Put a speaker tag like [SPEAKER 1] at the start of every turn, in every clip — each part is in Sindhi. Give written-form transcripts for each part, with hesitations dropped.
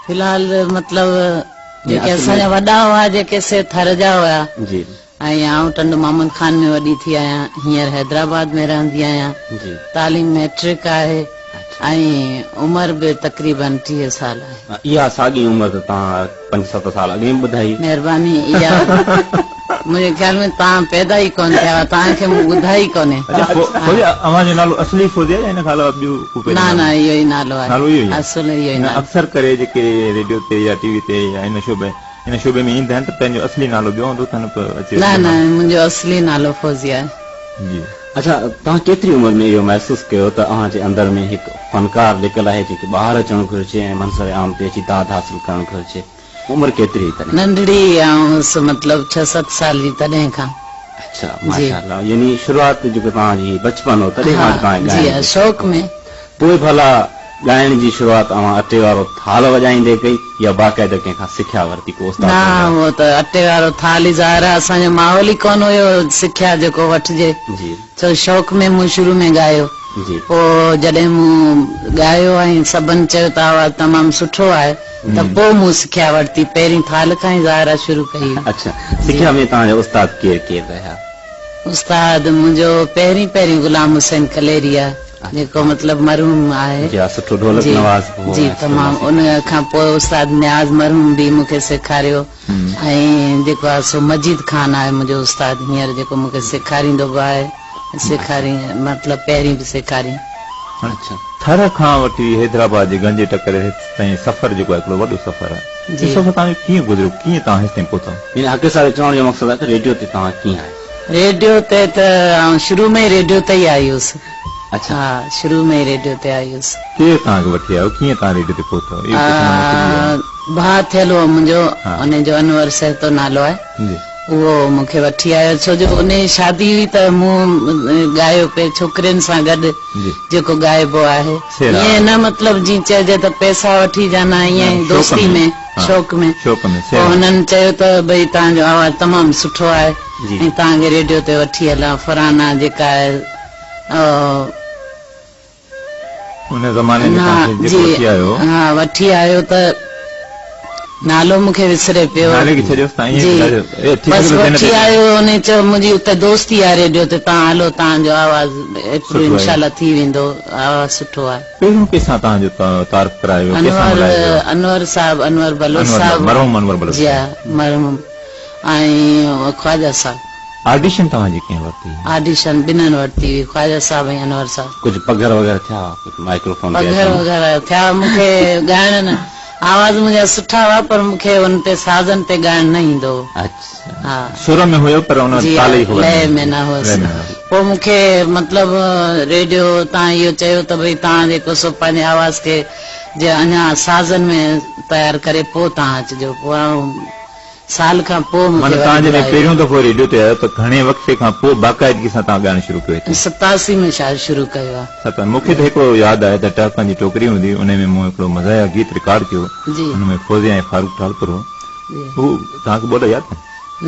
[SPEAKER 1] في الحال مطلب جيڪي اسان جا وڏا هئا جيڪي سي ٿر جا هيا
[SPEAKER 2] جي
[SPEAKER 1] ۽ آئون ٽنڊو محمد خان ۾ وڏي ٿي آهيان هينئر حيدرآباد ۾ رهندي آهيان تعليم ميٽرڪ آهي ۽ عمر به تقريبن 30 سال آهي.
[SPEAKER 2] اها ساڳي عمر ته توهان 5 7 سال اڳ ۾ ٻڌائي.
[SPEAKER 1] مهرباني اها منهنجي خيال ۾ توهان پيدا ئي ڪونه ٿيا هئا توهان کي مون ٻڌائي ئي ڪونهي.
[SPEAKER 3] اڇا فوزيه اوهان جو نالو اصلي فوزيه يا ان کان علاوه ٻيو ڪو پهريون
[SPEAKER 1] نه نه اهو ئي نالو آهي.
[SPEAKER 3] نالو اهو ئي آهي.
[SPEAKER 1] اصل اهو ئي
[SPEAKER 3] نه
[SPEAKER 1] نالو.
[SPEAKER 3] اڪثر ڪري جيڪي ريڊيو تي يا ٽي وي تي يا ان شعبي ان شعبي ۾ ايندا آهن ته پنهنجو اصلي نالو ٻيو هوندو اٿن پر اچي
[SPEAKER 1] نه نه منهنجو اصلي نالو فوزيه آهي.
[SPEAKER 3] جي.
[SPEAKER 2] اڇا توهان ڪيتري عمر ۾ اهو محسوس ڪيو ته اوهان جي اندر ۾ هڪ فنڪار لڪل آهي جنهن کي ٻاهر اچڻ گهرجي ۽ منظر عام تي اچي داد حاصل ڪرڻ گهرجي عمر ڪيتري هئي تڏهن؟
[SPEAKER 1] ننڍڙي آئون هيس مطلب 6 7 سال جي تڏهن کان.
[SPEAKER 2] اڇا ماشاء الله يعني شروعات جيڪو توهان جي بچپن هو تڏهن کان توهان ڳائڻ
[SPEAKER 1] جي ها شوق ۾.
[SPEAKER 2] پوء ڀلا ڳائڻ جي شروعات اوهان اٽي وارو ٿال وڄائيندي ڪئي يا باقاعده ڪنهن کان سکيا ورتي ڪو استاد
[SPEAKER 1] نه اهو ته اٽي وارو ٿال ئي ظاهر آهي اسان جو ماحول ئي ڪونه هيو سکيا جيڪو وٺجي
[SPEAKER 2] جي.
[SPEAKER 1] سو شوق ۾ مون شروع ۾ ڳايو
[SPEAKER 2] جي.
[SPEAKER 1] پوء جڏهن مون ڳايو ۽ سڀن چيو ته آواز تمام سٺو آهي ته پوء مون سکيا ورتي پهرين ٿال کان ئي ظاهر آهي شروع ڪئي هئي.
[SPEAKER 2] اڇا سکيا ۾ توهان جا استاد ڪير ڪير رهيا؟
[SPEAKER 1] استاد منهنجو پهرين پهرين غلام حسين ڪليري آهي جيڪو مطلب مرحوم آهي.
[SPEAKER 2] جي ها سٺو ڍولڪ نواز به هو
[SPEAKER 1] جي تمام ان کان پوء استاد نياز مرحوم به مون کي سيکاريو ۽ جيڪو آهي سو مجيد خان آهي منهنجو استاد هينئر جيڪو مون کي سيکاريندو به آهي سيکاري مطلب پهرين به سيکاري.
[SPEAKER 2] اڇا.
[SPEAKER 3] ٿر کان وٺي حيدرآباد جي گنجي ٽڪر هيستائين سفر جيڪو آهي هڪڙو وڏو سفر آهي اهو سفر توهان جو ڪيئن گذريو ڪيئن توهان هيستائين پهتا؟
[SPEAKER 2] يعني حق صاحب جو چوڻ جو مقصد آهي ته ريڊيو تي توهان ڪيئن آيا؟
[SPEAKER 1] ريڊيو تي ته آئون شروع ۾ ئي ريڊيو تي ئي آئي هيس.
[SPEAKER 2] اڇا.
[SPEAKER 1] ها شروع ۾ ئي ريڊيو تي آئي هيس.
[SPEAKER 3] ڪير توهان کي وٺي آيو ڪيئن توهان ريڊيو تي پهتو اهو پڇڻ مقصد اهو آهي.
[SPEAKER 1] ڀاء ٿيل هو منهنجو ان جو انور سهتو نالو آهي.
[SPEAKER 3] جي.
[SPEAKER 1] اهو مون کي وٺي آيو ڇو جو انهي جي شادي هئي ته مون ڳايو پئي ڇوڪرين سان گڏ جيڪو ڳائبو آهي ائين نه مطلب جيئن چئجي ته پئسا وٺي جا نه ائين ئي دوستي ۾ شوق ۾ پوء هنن چيو ته ڀئي توهان جو آواز تمام سٺو آهي ۽ توهان کي ريڊيو تي وٺي هلان فرانا جيڪا آهي
[SPEAKER 3] ان زماني ۾ توهان کي جيڪو وٺي آيو.
[SPEAKER 1] ها وٺي آيو ته نالو مون کي وسري پيو.
[SPEAKER 3] نالي کي ڇڏيوس تان ائين
[SPEAKER 1] جي
[SPEAKER 3] ٻڌايو. اي ٺيڪ
[SPEAKER 1] بس
[SPEAKER 3] ٿو ذهن
[SPEAKER 1] وٺي
[SPEAKER 3] تي
[SPEAKER 1] آيو انهي چيو منهنجي اتي دوستي آهي ريڊيو تي توهان هلو توهان جو آواز ايترو
[SPEAKER 3] سٺو آهي.
[SPEAKER 1] انشاء الله ٿي ويندو آواز سٺو آهي.
[SPEAKER 3] پهريون ڪنهن سان توهان جو تعارف ڪرايو ويو ڪنهن سان
[SPEAKER 1] انور
[SPEAKER 3] ملايو ويو؟
[SPEAKER 1] انور صاحب انور بلوچ
[SPEAKER 3] انور
[SPEAKER 1] صاحب
[SPEAKER 3] مرحوم انور بلوچ
[SPEAKER 1] جي ها
[SPEAKER 3] صاحب.
[SPEAKER 1] مرحوم ۽ خواجه صاحب.
[SPEAKER 3] آڊيشن توهان جي ڪنهن ورتي هئي؟
[SPEAKER 1] آڊيشن ٻنهن ورتي هئي خواجه صاحب ۽ انور صاحب.
[SPEAKER 2] ڪجهه پگهر وغيره ٿيا هئا ڪجهه مائڪروفون تي
[SPEAKER 1] پگهر
[SPEAKER 2] اچڻ.
[SPEAKER 1] وغيره ٿيا مون کي ڳائڻ نه آواز منهنجا سٺا هئا پر مون کي ان تي سازن تي ڳائڻ نه ايندو هو.
[SPEAKER 2] اڇا.
[SPEAKER 1] ها.
[SPEAKER 3] سر ۾ هيو پر ان
[SPEAKER 1] جي
[SPEAKER 3] تال
[SPEAKER 1] ها
[SPEAKER 3] جي خبر
[SPEAKER 1] لئه
[SPEAKER 3] نه
[SPEAKER 1] ۾ نه هئس.
[SPEAKER 3] لئه ۾ نه هئس.
[SPEAKER 1] پوء مون کي مطلب ريڊيو تان اهو چيو ته ڀئي توهان جيڪو سو پنهنجي آواز کي جي اڃا سازن ۾ تيار ڪري پوء توهان اچجو پوء آئون سال کان پوء مون کي
[SPEAKER 3] معنيٰ
[SPEAKER 1] وري
[SPEAKER 3] توهان جڏهن
[SPEAKER 1] گهرايو.
[SPEAKER 3] پهريون دفعو ريڊيو تي آيو ته گهڻي وقفي کان پوء باقاعدگي سان توهان ڳائڻ شروع ڪيو هتي؟
[SPEAKER 1] 87 ۾ شايد شروع ڪيو آهي.
[SPEAKER 3] ست مون کي ته هڪڙو ياد آهي ته ٽهڪن جي ٽوڪري هوندي هئي انهي ۾ مون هڪڙو مزاحيه گيت رڪارڊ ڪيو
[SPEAKER 1] جي.
[SPEAKER 3] ان ۾ فوزيه ۽ فاروق ٽالپر هو
[SPEAKER 1] جي.
[SPEAKER 3] اهو توهان کي ٻول ياد آهن؟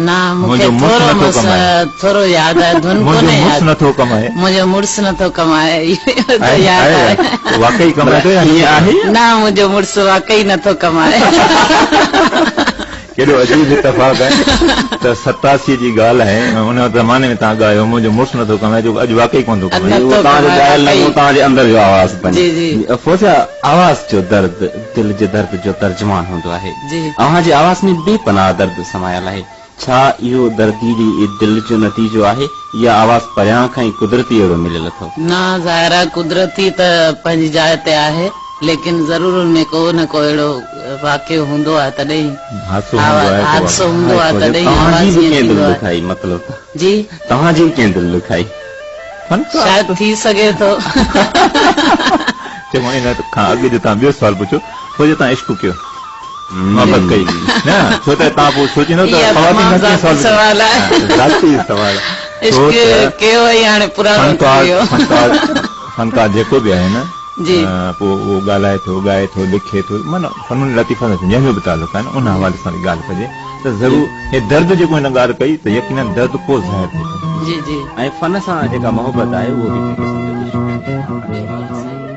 [SPEAKER 1] نه مون کي
[SPEAKER 3] منهنجو مڙس
[SPEAKER 1] ٿورو
[SPEAKER 3] نٿو
[SPEAKER 1] مس
[SPEAKER 3] ڪمائي.
[SPEAKER 1] ٿورو ياد آهي ڌن
[SPEAKER 3] منهنجو
[SPEAKER 1] ڪونهي
[SPEAKER 3] مڙس
[SPEAKER 1] ياد.
[SPEAKER 3] نٿو ڪمائي.
[SPEAKER 1] منهنجو مڙس نٿو ڪمائي اهو ته
[SPEAKER 3] آهي
[SPEAKER 1] ياد
[SPEAKER 3] آهي
[SPEAKER 1] آهي.
[SPEAKER 3] ياد واقعي ڪمائي ٿو يا
[SPEAKER 2] ائين
[SPEAKER 3] نٿو
[SPEAKER 2] آهي يا؟
[SPEAKER 1] نه منهنجو مڙس واقعي نٿو ڪمائي.
[SPEAKER 3] ڪيڏو عجيب اتفاق آهي ته 87 جي ڳالهه آهي ۽ ان زماني ۾ توهان ڳايو منهنجو مڙس نٿو ڪمائي جيڪو اڄ واقعي ڪونه ٿو ڪمائي.
[SPEAKER 2] اهو توهان جو ڳايل نغمو توهان جي اندر جو آواز بني.
[SPEAKER 1] جي جي.
[SPEAKER 2] فوزيا آواز جو درد دل جي درد جو ترجمان هوندو آهي.
[SPEAKER 1] جي.
[SPEAKER 2] اوهان جي آواز ۾ بي پناهه درد سمايل آهي. ڇا اهو درديلي دل جو نتيجو آهي يا آواز پريان کان ئي قدرتي اهڙو مليل اٿو؟
[SPEAKER 1] نه ظاهر آهي قدرتي ته پنهنجي جاء تي آهي ليڪن ضرور ان ۾ ڪو نه ڪو اهڙو واقعو هوندو آهي تڏهن
[SPEAKER 3] حادثو هوندو آهي
[SPEAKER 1] حادثو هوندو آهي تڏهن
[SPEAKER 2] توهان
[SPEAKER 1] آواز
[SPEAKER 2] جي به
[SPEAKER 1] ائين
[SPEAKER 2] ڪنهن دل
[SPEAKER 1] ٿيندو آهي.
[SPEAKER 2] ڏکائي مطلب ته
[SPEAKER 1] جي.
[SPEAKER 2] توهان جي به ڪنهن دل ڏکائي.
[SPEAKER 3] فنڪار
[SPEAKER 1] شايد ٿي سگهي ٿو.
[SPEAKER 3] چڱو ان کان اڳ جو توهان ٻيو سوال پڇو پوء جو توهان عشق ڪيو محبت ڪئي نه ڇو ته توهان پوء سوچيندو ته
[SPEAKER 1] اها
[SPEAKER 3] خواتين
[SPEAKER 1] تمام
[SPEAKER 3] کان ڪيئن
[SPEAKER 1] ذاتي
[SPEAKER 3] سوال
[SPEAKER 1] سوال آهي.
[SPEAKER 3] ذاتي سوال
[SPEAKER 1] عشق
[SPEAKER 3] ڇو ته
[SPEAKER 1] ڪيو ۽ هاڻي پراڻو ٿي
[SPEAKER 3] فنڪار
[SPEAKER 1] ويو.
[SPEAKER 3] فنڪار فنڪار جيڪو به آهي نه
[SPEAKER 1] جي.
[SPEAKER 3] پوء اهو ڳالهائي ٿو ڳائي ٿو لکي ٿو معنيٰ فنون لطيفه سان جنهن جو به تعلق آهي نه ان حوالي سان به ڳالهه ڪجي ته ضرور هي درد جيڪو هن ڳالهه ڪئي ته يقيناً درد ڪو ظاهر ٿئي ٿو.
[SPEAKER 1] جي جي.
[SPEAKER 2] ۽ فن سان جيڪا محبت آهي اهو به هڪ قسم جو عشق آهي.
[SPEAKER 1] بلڪل صحيح.